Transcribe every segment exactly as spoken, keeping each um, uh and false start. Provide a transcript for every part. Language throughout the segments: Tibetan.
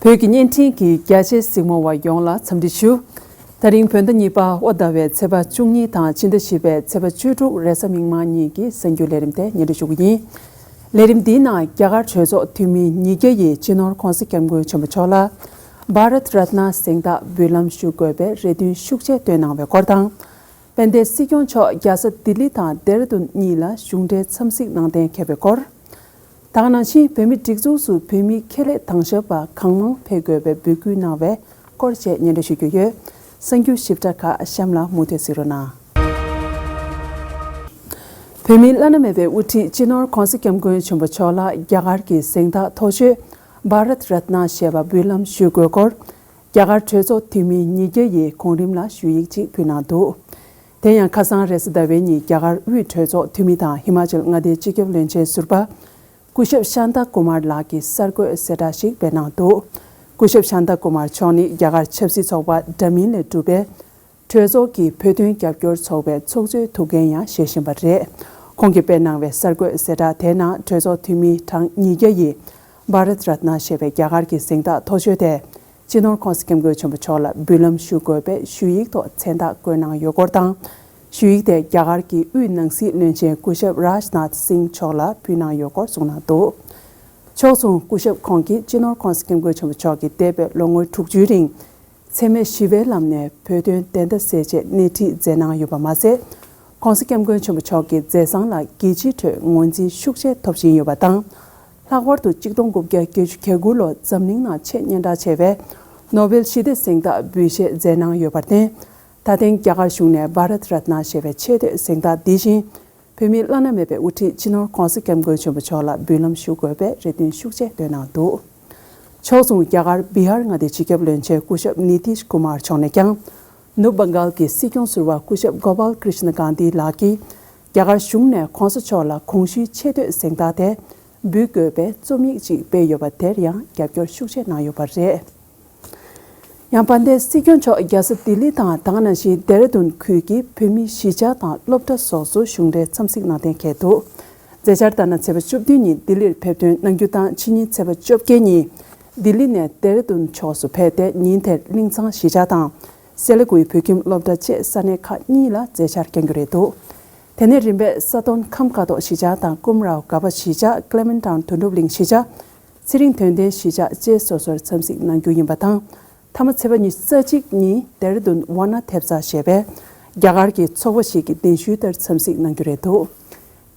བོད་ཀྱི་བརྙན་འཕྲིན་གྱི་རྒྱ་ཆེའི་གཟིགས་མོ་བ་ཡོངས་ལ་འཚམས་འདྲི་ཞུ། ད་རིང་བོད་ཟླ་གཉིས་པ་ཨོ་ཟླ་བའི་ཚེས་པ་བཅུ་གཉིས་དང་ཕྱི་ཟླ་བཞི་པའི་ཚེས་པ་བཅུ་དྲུག་རེས་གཟའ་མིག་དམར་གཉིས་ཀྱི་གསར་འགྱུར་ལས་རིམ་དེ་སྙན་སྒྲོན་ཞུ་གི་ཡིན། ལས་རིམ་འདིའི་ནང་རྒྱ་གར་གྲོས་ཚོགས་འཐུས་མི་ཉིས་བརྒྱ་ཡིས་སྤྱི་ནོར་༧གོང་ས་༧སྐྱབས་མགོན་ཆེན་པོ་མཆོག་ལ་བྷ་རཏ་རཏ་ན་གཟེངས་རྟགས་འབུལ་ལམ་ཞུ་དགོས་པའི་རེ་འདུན་ཤུགས་ཆེ་བཏོན་གནང་བའི་སྐོར་དང་། དཔལ་ལྡན་སྲིད་སྐྱོང་མཆོག་རྒྱལ་ས་ལྡི་ལི་དང་ལྡེ་ར་ལྡུན་གཉིས་ལ་གཞུང་འབྲེལ་འཚམས་གཟིགས་གནང་གཏན་འཁེལ་བའི་སྐོར། དེ་ག་ནང་བཞིན་བོད་མིའི་སྒྲིག་འཛུགས་སུ་བོད་མིའི་ཁེ་ལས་དྭངས་ཞབས་པ་གང་མང་ཕེབས་དགོས་པའི་འབོད་སྐུལ་གནང་བའི་སྐོར་བཅས་སྙན་སྒྲོན་ཞུ་རྒྱུ་ཡོད། གསར་འགྱུར་ཞིབ་ཕྲ་ཁག་གཤམ་ལ་མུ་མཐུད་གཟིགས་རོགས་གནང་། བོད་མིའི་བླ་ན་མེད་པའི་དབུ་ཁྲིད་སྤྱི་ནོར་༧གོང་ས་༧སྐྱབས་མགོན་ཆེན་པོ་མཆོག་ལ་རྒྱ་གར་གྱི་གཟེངས་རྟགས་མཐོ་ཤོས་བྷ་རཏ་རཏ་ན་ཞེས་པ་འབུལ་ལམ་ཞུ་དགོས་སྐོར། རྒྱ་གར་གྲོས་ཚོགས་འཐུས་མི་ཉིས་བརྒྱ་ཡིས་གོང་རིམ་ལ་ཞུ་ཡིག་ཅིག་ཕུལ་གནང་འདུག་དེ་ཡང་ཁ་སང་རེས་གཟའ་ཟླ་བའི་ཉིན་རྒྱ་གར་དབུས་གྲོས་ཚོགས་འཐུས་མི་དང་ཧི་མ་ཅལ་མངའ་སྡེའི་སྤྱི་ཁྱབ་བློན་ཆེན་ཟུར་པ་སྐུ་ཞབས་ཤཱན་ཏཱ་ཀུ་མར་ལགས་ཀྱིས་གསར་འགོད་གསལ་བསྒྲགས་ཤིག་སྤེལ་གནང་འདུག་སྐུ་ཞབས་ཤཱན་ཏཱ་ཀུ་མར་མཆོག་ནི་རྒྱ་གར་ཆབ་སྲིད་ཚོགས་པ་འདྲ་མིན་ལས་གྲུབ་པའི་གྲོས་ཚོགས་ཀྱི་བོད་དོན་རྒྱབ་སྐྱོར་ཚོགས་པའི་ཚོགས་གཙོའི་ཐུགས་འགན་ཡང་བཞེས་བཞིན་པ་རེད། ཁོང་གིས་སྤེལ་གནང་བའི་གསར་འགོད་གསལ་བསྒྲགས་དེའི་ནང་གྲོས་ཚོགས་འཐུས་མི་གྲངས་ཉིས་བརྒྱ་ཡིས་བྷ་རཏ་རཏ་ན་ཞེས་པའི་རྒྱ་གར་གྱི་གཟེངས་རྟགས་མཐོ་ཤོས་དེ་སྤྱི་ནོར་༧གོང་ས་༧སྐྱབས་མགོན་ཆེན་པོ་མཆོག་ལ་འབུལ་ལམ་ཞུ་དགོས་པའི་ཞུ་ཡིག་ཐོག་མཚན་རྟགས་བཀོད་གནང་ཡོད་སྐོར་དང་། ཞུ་ཡིག་དེ་རྒྱ་གར་གྱི་དབུས་ནང་སྲིད་བློན་ཆེན་སྐུ་ཞབས་རཱཇ་ནཱཐ་སིང་མཆོག་ལ་ཕུལ་གནང་ཡོད་སྐོར་གསུངས་གནང་འདུག་ཕྱོགས་མཚུངས་སྐུ་ཞབས་ཁོང་གིས་སྤྱི་ནོར་༧གོང་ས་༧སྐྱབས་མགོན་ཆེན་པོ་མཆོག་གིས་འདས་པའི་ལོ་ངོ་དྲུག་ཅུའི་རིང་། འཚེ་མེད་ཞི་བའི་ལམ་ནས་བོད་དོན་བདེན་མཐའ་གསལ་ཆེད་སྣེ་ཁྲིད་མཛད་གནང་ཡོད་པ་མ་ཟད། ༸གོང་ས་༸སྐྱབས་མགོན་ཆེན་པོ་མཆོག་གི་མཛད་བཟང་ལ་རྒྱལ་སྤྱིའི་ཁྲོད་ངོས་འཛིན་ཤུགས་ཆེ་ཐོབ་བཞིན་ཡོད་པ་དང་། ལྷག་པར་དུ་གཅིག་སྟོང་དགུ་བརྒྱ་བརྒྱད་ཅུ་གྱ་དགུ་ལོར་འཛམ་གླིང་ནང་ཆེས་སྙན་གྲགས་ཆེ་བའི་ནོ་བེལ་ཞི་བདེ་གཟེངས་རྟགས་འབུལ་བཞེས་མཛད་གནང་ཡོད་པར་བརྟེན། ད་ཐེངས་རྒྱ་གར་གཞུང་ནས་བྷ་རཏ་རཏ་ན་ཞེས་པའི་ཆེས་མཐོའི་གཟེངས་རྟགས་འདི་བཞིན། བོད་མིའི་བླ་ན་མེད་པའི་དབུ་ཁྲིད་སྤྱི་ནོར་༸གོང་ས་༸སྐྱབས་མགོན་ཆེན་པོ་མཆོག་ལ་འབུལ་ལམ་ཞུ་དགོས་པའི་རེ་འདུན་ཤུགས་ཆེ་བཏོན་གནང་འདུག་ཕྱོགས་མཚུངས་རྒྱ་གར་བི་ཧར་མངའ་སྡེའི་སྤྱི་ཁྱབ་བློན་ཆེན་སྐུ་ཞབས་ནི་ཏིཤ་ཀུ་མར་མཆོག་ནས་ཀྱང་། ནུབ་བྷང་གཱལ་གྱི་སྲིད་སྐྱོང་ཟུར་པ་སྐུ་ཞབས་གོ་པཱལ་ཀྲིཤ་ན་གྷན་དྷི་ལགས་ཀྱིས་རྒྱ་གར་གཞུང་ནས་༸གོང་ས་མཆོག་ལ་གོང་ཞུས་ཆེས་མཐོའི་གཟེངས་རྟགས་དེ་འབུལ་དགོས་པའི་རྩོམ་ཡིག་ཅིག་སྤེལ་ཡོད་པ་དེར་ཡང་རྒྱབ་སྐྱོར་ཤུགས་ཆེ་གནང་ཡོད་པ་རེད། ཡང་དཔལ་ལྡན་སྲིད་སྐྱོང་མཆོག་རྒྱལ་ས་ལྡི་ལི་དང་དེ་ག་ནང་བཞིན་ལྡེ་ར་ལྡུན་ཁུལ་གྱི་བོད་མིའི་གཞིས་ཆགས་དང་སློབ་གྲྭ་སོགས་སུ་གཞུང་འབྲེལ་འཚམས་གཟིགས་གནང་གཏན་འཁེལ་འདུག་མཛད་འཆར་ལྟར་ན་ཚེས་པ་བཅུ་བདུན་ཉིན་ལྡི་ལིར་ཕེབས་ཐོན་གནང་རྒྱུ་དང་ཕྱི་ཉིན་ཚེས་པ་བཅོ་བརྒྱད་ཉིན་ལྡི་ལི་ནས་ལྡེ་ར་ལྡུན་ཕྱོགས་སུ་ཕེབས་ཏེ་ཉིན་དེར་གླིང་ཚང་གཞིས་ཆགས་དང་སེ་ལ་ཀུའི་བོད་ཁྱིམ་སློབ་གྲྭ་བཅས་ས་གནས་ཁག་གཉིས་ལ་མཛད་འཆར་བསྐྱང་རྒྱུ་རེད་འདུག་དེ་ནས་རིམ་པས་ས་སྟོན་ཁམས་ཁ་དོག་གཞིས་ཆགས་དང་ཀུམ་རའོ་ག་པ་གཞིས་ཆགས་ཀླེ་མན་ཊའུན་དོན་གྲུབ་གླིང་གཞིས་ཆགས། ཚེ་རིང་དོན་ལྡན་གཞིས་ཆགས་བཅས་སོ་སོར་འཚམས་གཟིགས་གནང་རྒྱུ་ཡིན་པ་དང་། མཐའ་མ་ཚེས་པ་ཉི་ཤུ་རྩ་གཅིག་ཉིན་ལྡེ་ར་ལྡུན་ཝ་ན་ཐེབས་རྩ་ཞེས་པའི་རྒྱ་གར་གྱི་ཚོགས་པ་ཞིག་གི་གདན་ཞུའི་ལྟར་འཚམས་གཟིགས་གནང་རྒྱུ་རེད་འདུག་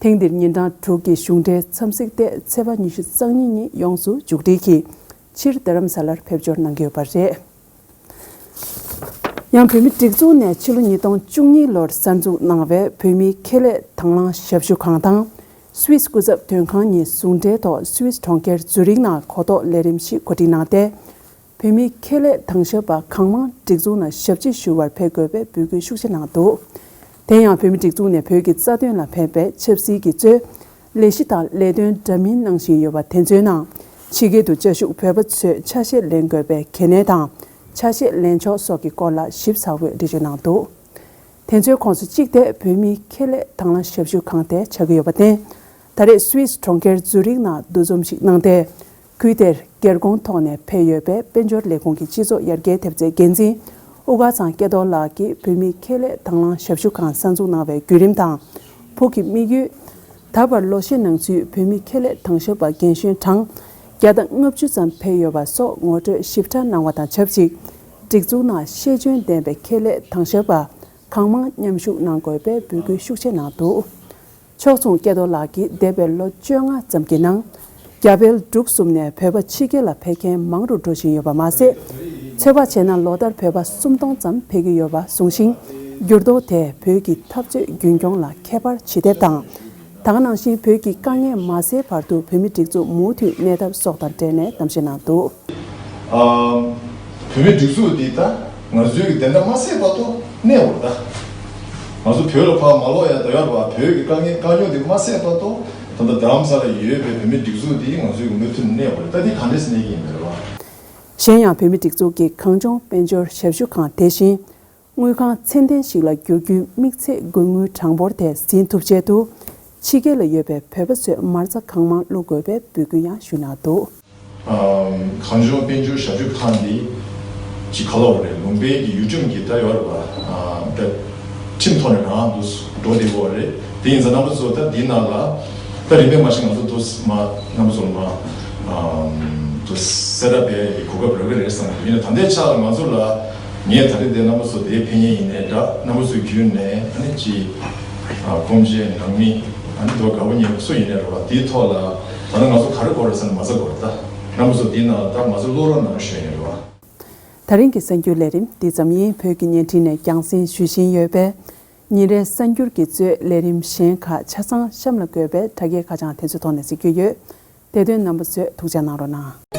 ཐེངས་འདིར་ཉིན་གྲངས་དྲུག་གི་གཞུང་འབྲེལ་འཚམས་གཟིགས་ཏེ་ཚེས་པ་ཉི་ཤུ་རྩ་གཉིས་ཉིན་ཡོངས་སུ་མཇུག་སྒྲིལ་གྱིས་ཕྱིར་རྡ་རམ་ས་ལར་ཕེབས་འབྱོར་གནང་གི་ཡོད་པ་རེད། ཡང་བོད་མིའི་སྒྲིག་འཛུགས་ནས་ཕྱི་ལོ་ཉིས་སྟོང་བཅུ་གཉིས་ལོར་གསར་འཛུགས་གནང་བའི་བོད་མིའི་ཁེ་ལས་དང་བླངས་ཞབས་ཞུ་ཁང་དང་སུད་སི་སྐུ་ཚབ་དོན་ཁང་གཉིས་ཟུང་འབྲེལ་ཐོག་སུད་སི་གྲོང་ཁྱེར་ཛུ་རིག་ནང་གོ་རྟོགས་ལས་རིམ་ཞིག་གོ་སྒྲིག་གནང་སྟེ། བོད་མིའི་ཁེ་ལས་དང་ཞབས་པ་གང་མང་སྒྲིག་འཛུགས་ནང་ཞབས་ཕྱི་ཞུ་བར་ཕེབས་དགོས་པའི་འབོད་སྐུལ་ཤུགས་ཆེ་གནང་འདུག་དེ་ཡང་བོད་མིའི་སྒྲིག་འཛུགས་ནས་བོད་ཀྱི་རྩ་དོན་ལ་ཕན་པའི་ཆབ་སྲིད་ཀྱི་གཙོས་ལས་གཞི་དང་ལས་དོན་འདྲ་མིན་གནང་བཞིན་ཡོད་པ་དེ་ཚོའི་ནང་ཕྱི་རྒྱལ་དུ་བཅའ་བཞུགས་བོད་པ་ཚོས་ཆ་ཤས་ལེན་དགོས་པའི་གལ་གནད་དང་ཆ་ཤས་ལེན་ཕྱོགས་སོགས་ཀྱི་སྐོར་ལ་ཞིབ་ཚགས་པོས་འགྲེལ་བརྗོད་གནང་འདུག་དེ་ཚོའི་ཁོངས་སུ་གཅིག་དེ་བོད་མིའི་ཁེ་ལས་དང་བླངས་ཞབས་ཞུ་ཁང་དེ་ཆགས་ཀྱི་ཡོད་པར་བརྟེན། ད་རེས་སུད་སི་གྲོང་ཁྱེར་ཛུ་རིག་ནང་འདུ་འཛོམས་ཤིག་གནང་སྟེ། ཁུལ་དེར་སྒེར་དགོངས་ཐོག་ནས་ཕེབས་ཡོད་པའི་དཔལ་འབྱོར་ལས་ཁུངས་ཀྱི་སྤྱི་ཚོགས་ཡར་རྒྱས་ཐེབས་རྩའི་འགན་འཛིན་དབུ་དཀར་ཚང་སྐལ་རྡོར་ལགས་ཀྱིས་བོད་མིའི་ཁེ་ལས་དང་བླངས་ཞབས་ཞུ་ཁང་གསར་འཛུགས་གནང་བའི་བརྒྱུད་རིམ་དང་། ཕུགས་ཀྱི་དམིགས་ཡུལ། ད་བར་ལོ་ཤས་ནང་ཚུད་བོད་མིའི་ཁེ་ལས་དང་ཞབས་པ་རྒན་གཞོན་གྲངས་བརྒྱ་དང་ལྔ་བཅུ་ཙམ་ཕེབས་ཡོད་པ་སོགས་ངོ་སྤྲོད་ཞིབ་ཕྲ་གནང་བ་དང་ཆབས་ཅིག་སྒྲིག་འཛུགས་ནང་ཤེས་འཇོན་ལྡན་པའི་ཁེ་ལས་དང་ཞབས་པ་གང་མང་མཉམ་ཞུགས་གནང་དགོས་པའི་འབོད་སྐུལ་ཤུགས་ཆེ་གནང་འདུག་ཕྱོགས་མཚུངས་སྐལ་རྡོར་ལགས་ཀྱིས་འདས་པའི་ལོ་བཅོ་ལྔ་ཙམ་གྱི་ནང་། རྒྱ་བལ་འབྲུག་གསུམ་ནས་བོད་པ་ཕྱི་རྒྱལ་ལ་ཕེབས་མཁན་མང་རུ་འགྲོ་བཞིན་ཡོད་པ་མ་ཟད། ཚོད་དཔག་བྱས་ན་ལོ་ལྟར་བོད་པ་སུམ་སྟོང་ཙམ་ཕེབས་ཀྱི་ཡོད་པ་གསུངས་ཤིང་། འགྱུར་ལྡོག་དེས་བོད་ཀྱི་འཐབ་རྩོད་རྒྱུན་སྐྱོང་ལ་ཁྱད་པར་ཇི་ཐེབས་དང་། ད་ག་ནང་བཞིན་བོད་ཀྱི་དཀའ་ངལ་མ་སེལ་བར་དུ་བོད་མིའི་སྒྲིག་འཛུགས་མུ་མཐུད་གནས་ཐབས་སོགས་དང་འབྲེལ་ནས་གཏམ་བཤད་གནང་འདུག་ཨ། བོད་མིའི་སྒྲིག་འཛུགས་འདི་ད་ང་ཚོའི་གི་བདེན་མཐའ་མ་གསལ་བར་དུ་གནས་འོར་ད། ང་ཚོ་བོད་ལ་ཕར་མ་ལོག་ཡ་ད་ཡོད་རེད་བ། བོད་ཀྱི་དཀའ་ངལ་དཀའ་རྙོག་འདི་མ་སེལ་བར་དུ་ད་ལྟ་རྡ་རམ་ས་ལ་ཡོད་པའི་བོད་མིའི་སྒྲིག་འཛུགས་འདི་ང་ཚོའི་གི་མུ་མཐུད་གནས་འོར་རེད། ད་འདི་ག་འདྲས་གནས་ཀྱི་ཡིན་པ་རེད་བ། གཞན་ཡང་བོད་མིའི་སྒྲིག་འཛུགས་ཀྱི་གངས་ལྗོངས་དཔལ་འབྱོར་ཞབས་ཞུ་ཁང་དེ་བཞིན། དངུལ་ཁང་ཚད་ལྡན་ཞིག་ལ་འགྱུར་རྒྱུའི་དམིགས་ཚད་དགོས་དངུལ་གྲངས་འབོར་དེ་ཟིན་ཐུབ་ཆེད་དུ། ཕྱི་རྒྱལ་ལ་ཡོད་པའི་བོད་པ་ཚོས་མ་རྩ་གང་མང་བླུག་དགོས་པའི་འབོད་སྐུལ་ཡང་ཞུས་གནང་འདུག་གངས་ལྗོངས་དཔལ་འབྱོར་ཞབས་ཞུ་ཁང་འདི་ཅིག་ག་ལབ་དགོས་རེད། ལུང་པའི་གི་ཡུལ་ཁྲིམས་ཀྱི་ད་ཡོད་རེད་པ། ད་ཁྲིམས་ཐོག་ནས་རང་དུ་འགྲོ་བསྡད་ཡོད་རེད། དེ་ཡིན་ཙང་རྣམ་པ་ཚོ་ད་འདི་ནང་ལ་ད་རིམ་པས་མ་གཞི་ང་ཚོ་དུ་མ་རྣམ་པ་ཚོ་ལ་མ་དུ་གསལ་བསྒྲགས་འབད་ཡ་གི་གོ་སྐབས་རག་གི་རེད་བསམ་གི་འདུག་ཡིན་ན་ད་ལྟའི་ཆ་ལ་ང་ཚོ་ལ་ངས་ད་རེས་འདི་རྣམ་པ་ཚོ་དེའི་ཕན་ཡོན་ཡིན་ནའི་འདྲ། རྣམ་པ་ཚོའི་བརྒྱུད་ནས་ཨ་ནི་ཅིག་ཨ་སྐོམ་བྱེད་ནང་མི་ཨ་ནི་དོ་དགའ་པོ་ཉེ་བོ་སུ་ཡིན་ནའི་རེད་པ། དེའི་ཐོག་ལ་ད་ལྟ་ང་ཚོ་ག་རེ་དགོས་རེད་ཟེར་ན་མ་རྩ་དགོས་རེད། ད་རྣམ་པ་ཚོ་འདི་ནང་ད་མ་རྩ་བླུག་རོགས་གནང་ཞུ་ཡ་ཡིན་རེད་པ། ད་རིང་གི་གསར་འགྱུར་ལས་རིམ་འདི་ཙམ་ཡིན། བོད་ཀྱི་བརྙན་འཕྲིན་ནས་རྒྱང་སྲིང་ཞུ་བཞིན་ཡོད་པས། ཉིན་རེའི་གསར་འགྱུར་གྱི་གཙོས་ལས་རིམ་གཞན་ཁག་ཆ་ཚང་གཤམ་ལ་འགོད་པའི་དྲ་རྒྱའི་ཁ་བྱང་དེ་ཚོའི་ཐོག་ནས་གཟིགས་རྒྱུ་ཡོད། དེ་དོན་རྣམ་པ་ཚོས་ཐུགས་ཅག་གནང་རོགས་གནང་།